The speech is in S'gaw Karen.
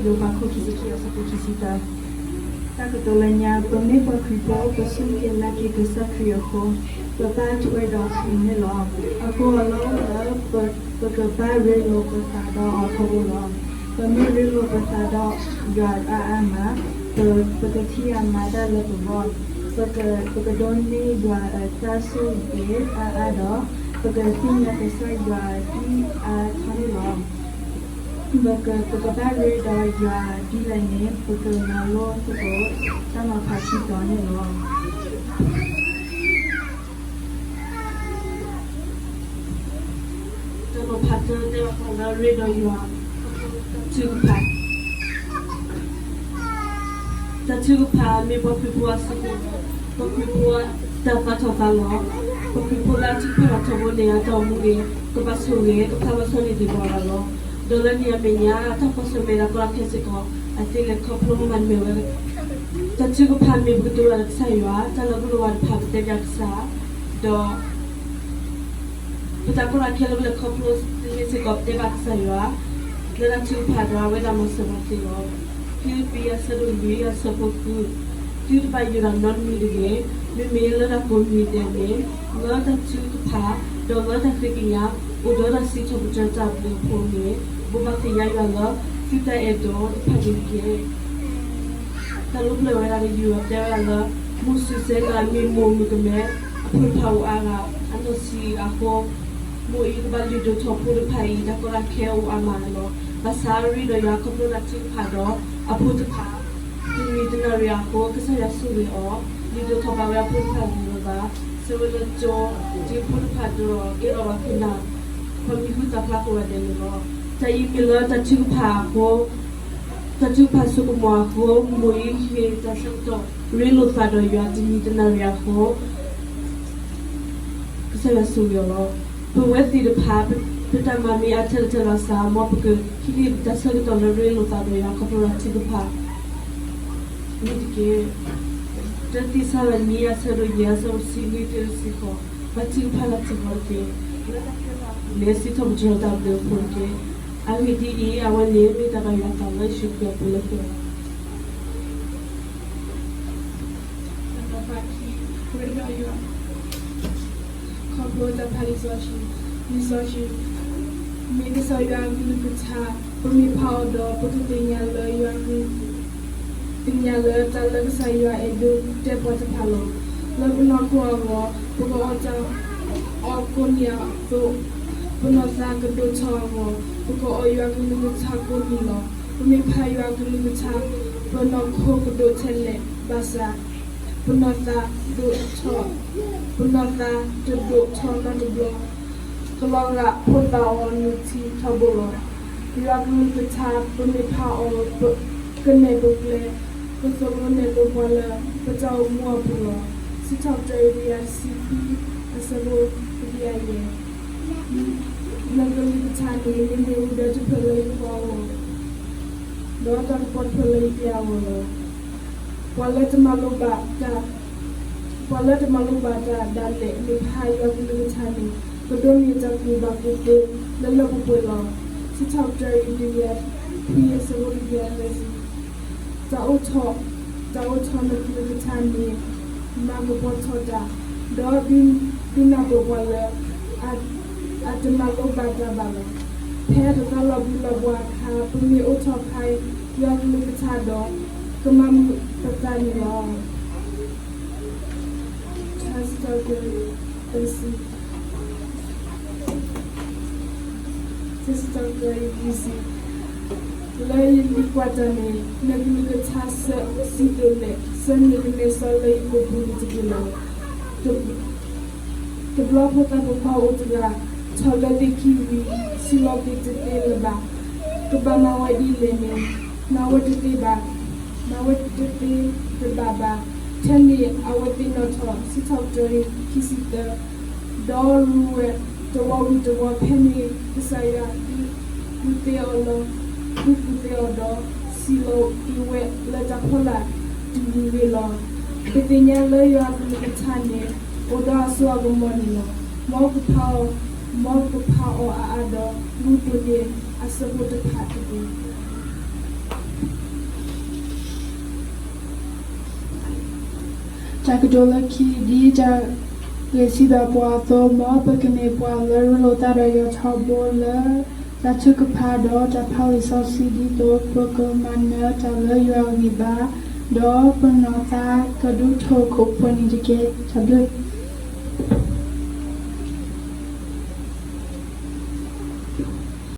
ယိၤဘး ခိၣ်ခံဆံခံ အဆၢဖိခံဆံသၢ. တၢ်ကတိၤလၢညါ, ပမ့ၢ်ပှၤခရံာ်ဖိ, ပစူၢ်က့ၤနာ်က့ၤကစၢ်ခရံာ်အဃိ, ပဘၣ်ထွဲဒီးခရံာ်န့ၣ်လီၤ. အဃိအလီၢ်လၢ ပကဘၣ်ရ့လိာ်ပသးဒီးအီၤထီဘိလီၤ. ပမ့ၢ်ရ့လိာ်ပသးဒီးယွၤအါအါမး, ပကထံၣ်အါမးတၢ်လၢပဂီၢ်, ပကဒိးန့ၢ်ယွၤအတၢ်ဆိၣ်ဂ့ၤအါအါဒီး, ပကသ့ၣ်ညါကစၢ်ယွၤအါထီၣ်န့ၣ်လီၤ. ပကဘၣ်ရ့ဒီးယွၤဒ်လဲၣ်န့ၣ်, ပကမၤလိသကိးတၢ်နီၤဖးခံတီၤန့ၣ်လီၤ. တၢ်နီၤဖးတၢ တဲဘၣ်ဃးလၢရ့ဒီးယွၤ, တၢ်ထုကဖၣ်. တၢ်ထုကဖၣ်မ့ၢ်ပှၤခရံာ်ဖိအစုပူၤ, ပှၤခရံာ်ဖိအတၢ်ပာ်ထီၣ်သးလီၤ. ပှၤခရံာ်ဖိလၢအထုကဖၣ်တၢ်ထီဘိန့ၣ် အတၢ်အိၣ်မူန့ၣ် ကဘၣ်ဆိၣ်ဂ့ၤ ကဖျါလီၤဆီန့ၢ်ဒံးပှၤဂၤလီၤ. ဒီးလၢန့ၣ်အမဲာ်ညါ တၢ်ကွၢ်ဆၢၣ်မဲာ်ဒီးကွၢ်ခဲစ့ၢ်ကီး အသ့လဲၤခီဖျိမၤနၢၤဝဲ တၢ်ထုကဖၣ်မ့ၢ်ပကတိၤတၢ်ဒီးကစၢ်ယွၤ, တၢ်လၢပလိၣ်ဘၣ်တဖၣ်ပတဲဘၣ်ကစၢ်, ဒီး ပတၢ်ကီတၢ်ခဲလၢပလဲၤခီဖျိသ့စ့ၢ်ကီး ပတဲဘၣ်ကစၢ်ယွၤ လၢတၢ်ထုကဖၣ်ဒီးအဝဲဒၣ်မၤစၢၤပှၤသ့လီၤ. ဖံလံးပံး အဆၢဒိၣ်လွံၢ် အဆၢဖိဃု, သုတဘၣ်ယိၣ်တၢ်နီတမံၤတဂ့ၤ, မ့မ့ၢ်လၢတၢ်ကိးမံၤဒဲးန့ၣ် လၢတၢ်ထုကဖၣ် ဒီးလၢတၢ်ဃ့ကညး အိၣ်ဒီးတၢ်စံးထီၣ်ပတြၢၤတၢ်ဘျုးအဖှိၣ်န့ၣ် ဘိးဘၣ်သ့ၣ်ညါယွၤလၢသုတၢ်အဲၣ်ဒိးတဖၣ်န့ၣ်တက့ၢ်. တၢ်လိၣ်ဖျါဝဲဒၣ်လၢ ယွၤတဲဝဲဒၣ်လၢ မူစူးစဲလၢအမ့ၢ်မိၢ်မုၣ်ကမဲ အဖိတဖၣ်အိၣ်အါဂၤ အနီၢ်ဆံးအဃိ, မိၢ်အံၤကဘၣ်လုၢ်ဒိၣ်ထီၣ်ဖိတဖၣ်အံၤ တၢ်ကီတၢ်ခဲအိၣ်အါမးလီၤ. ဘၣ်ဆၣ်ရ့ဒီးယွၤခီဖျိတၢ်ထုကဖၣ်ဒီး အဖိတဖၣ် တနံၤတနၤရံၣ်အဃိ ကစၢ်ယွၤဆိၣ်ဂ့ၤအီၤ လုၢ်ဒိၣ်ထီၣ်ဘၣ်ဝဲအဖိတဖၣ်ဂ့ၤလၢၤဘၣ်, ဆၢဝဲလၢကၠိ တုၤဖိတဖၣ်ဒိၣ်ထီၣ် ကဲထီၣ်ဘၣ်ခိၣ်နၢ် ခီမံဃုသးဖျါကိးဂၤဒဲးန့ၣ်လီၤ. တၢ်အံၤမ့ၢ်လၢတၢ်ထုကဖၣ်အဃိ တၢ်ထုကဖၣ်ဆိကမိၣ်အဃိ မိၢ်အံၤဟ့ၣ်တၢ်ဆၢကတီၢ် ရ့လိာ်သးဒီးယွၤတနံၤတနၤရံၣ်အဃိ ကစၢ်ယွၤဆိၣ်ဂ့ၤအီၤလီၤ. ပဝဲသ့ၣ်တဖၣ် ပတၢ်မၤမ့ၢ်အါထဲလဲၣ်ထဲလဲၣ်စ့ၢ် မ်ပကဟ့ၣ်လီၤပတၢ်ဆၢကတီၢ်လၢရ့လိာ်သးဒီးယွၤခီဖျိတၢ်ထုကဖၣ်န့ၣ်တက့ၢ်. တၢသ့းစၤလနံ အဆၢဒိၣ်ယဲၢ် အဆၢဖိတဆံနွံတုၤတဆံဃိး, ဘၣ်ထုကဖၣ်တၢ်ထုကဖၣ်တက့ၢ်. လၢတၢ်ခဲလၢာ်န့ၣ် စံးထီၣ်ပတြၢၤတၢ်ဘျုးအဖှိၣ်တက့ၢ်. အဂ့ၢ်ဒ်အံၤ, အဝဲန့ၣ်မ့ၢ်တၢ်ဘၣ်ယွၤအသးလၢယ့ၣ်ၡူးခရံာ်အပူၤလၢပျၢၤ တၢ်နီၤဖးခံ, ရ့ဒီးယွၤ, ခီဖျိတၢ်ဖးလံာ်စီဆှံ, လံာ်စီဆှံ မ့ၢ်ကစၢ်ယွၤအကလုၢ်ကထါ, ပမ့ၢ်ဖးအီၤဒီး ပကသ့ၣ်ညါလၢယွၤကလုၢ်, သ့ၣ်ညါလၢတၢ်လၢကစၢ်ယွၤအဲၣ်ဒိးတဲပှၤတဖၣ်လီၤ. လၢပနီၢ်ခိအဂီၢ် ပကအီၣ်တၢ်အီၣ်ကိးနံၤအသိး, ပနီၢ်သးကဒိၣ်ထီၣ်အဂီၢ် ပကအီၣ်ယွၤကလုၢ်ကထါကိးနံၤလီၤ. ပမ့ၢ်ဖးယွၤကလုၢ်ကထါ, ပနီၢ်ခိကဒိၣ်ထဲလဲၣ်ဘၣ်ဆၣ် ပနီၢ်သးဒိၣ်ထီၣ်, ပနီၢ်သးတဒိၣ်ထီၣ်နီတဘျီ, ကလီၤဂာ်ဖိသၣ်အီၤနုၢ်ထံထီဘိလီၤ. ယွၤကလုၢ်ကထါ ပမ့ၢ်ဖးအီၤ ကနဲၣ်ပကျဲ, ကသိၣ်လိနဲၣ်လိပှၤလၢပတၢ်အိၣ်မူအပူၤလီၤ. စံးထီၣ်ပတြၢၤ ယဲၢ်ဆံခွံ အဆၢဖိတကယၤယဲၢ်, နကလုၢ်ကထါန့ၣ် မ့မ့ၢ်ဝံၤဒီးတဖျၢၣ်လၢယပှၤအဂီၢ် ဒီးတၢ်ကပီၤတဖျၢၣ်လၢယပျဲၢ်အဂီၢ်လီၤ. ပှၤလၢတမၤလိဘၣ်တၢ်, ပှၤလၢတမၤလိဘၣ်တၢ်ဒၣ်လဲာ် မ့ၢ်ဖးယွၤကလုၢ်ကထါန့ၣ် ကဒိးန့ၢ်တၢ်ကူၣ်ဘၣ်ကူၣ်သ့လၢလၢပှဲၤပှဲၤလီၤ. စံးထီၣ်ပတြၢၤ တကယၤခွံ အဆၢဖိတကယၤသၢဆံ, တၢ်အိးထီၣ်, တၢ်အိးထီၣ်နကလုၢ်ကထါန့ၣ် မၤကပီၤထီၣ်တၢ်, ဒီးဒုးနၢ်ပၢၢ်ပှၤလၢ အတမၤလိဘၣ်တၢ်ဘၣ်လီၤ. ဖဲအတသီလီၤဘှံးလီၤဘှါအခါ ပမ့ၢ်အိးထီၣ်ဖးယွၤကလုၢ်ကထါဒီး ကမၤမုာ်ပသးန့ၣ်လီၤ. ထါစံးထီၣ်ပတြၢၤ သၢဆံ, ထါစံးထီၣ်ပတြၢၤ လွံၢ်ဆံ, လၢယလံၤကွၢ်တၢ်န့ၣ် နကလုၢ်ကထါစံးဒိၣ်လဲၣ် ဆၢန့ၢ်ကနဲစီလၢယကိာ်ပူၤန့ၣ်တက့ၢ်လီၤ. တဘျီဖိသၣ်ပိာ်ခွါအိၣ်တဂၤ ထီၣ်လၢသ့ၣ်ခံဝံၤ စံးလီၤက့ၤတသ့လၢၤဘၣ်. ကဘၣ်မၤဝဲဒ်လဲၣ်န့ၣ် မၤဝဲတသ့ဘၣ်, မၤဝဲတသ့တဘၣ်ဘၣ်. ထဲန့ၣ်အဝဲသ့ၣ်နီၣ်ထီၣ် စံးထီၣ်ပတြၢၤ ခံဆံသၢ, ဒီးရူဝဲတဝီဝံၤတဝီ ဖဲန့ၣ်ကစၢ်ယွၤ ကူၣ်သ့အီၤလီၤ, ကူၣ်သ့အီၤဒီး စံးလီၤက့ၤဝဲလၢတၢ်ဖီလာ်တဂ့ၤဂ့ၤလီၤ. ပသ့ၣ်ညါလၢယွၤကလုၢ်ကထါန့ၣ် အိၣ်ဒီးအစိအကမီၤန့ၣ်လီၤ. မ်ကဖးအီၤ, မ်ကဖးအီၤအါအါဒီး မူဒိၣ်န့ၢ်အဆၢဖိတဖၣ်တက့ၢ်. တၢ်ကတိၤလၢခံ ဒ်တၢ်ဂ့ၢ်စံးဘၣ်ပှၤအသိး, မ်ပကမ့ၢ်ပှၤလၢရ့လိာ်သးဒီးယွၤထီဘိလၢ တၢ်ထုကဖၣ်ဒီး တၢ်ဖးလံာ်စီဆှံဒ်သိး, ပကမၤနၢၤတၢ်လၢယွၤအဂံၢ်ဘါ, ဒီးပနီၢ်သးကဒိၣ်ထီၣ်ကိးပှဲၤန့ၣ်တက့ၢ်. တၢ်ဘျုး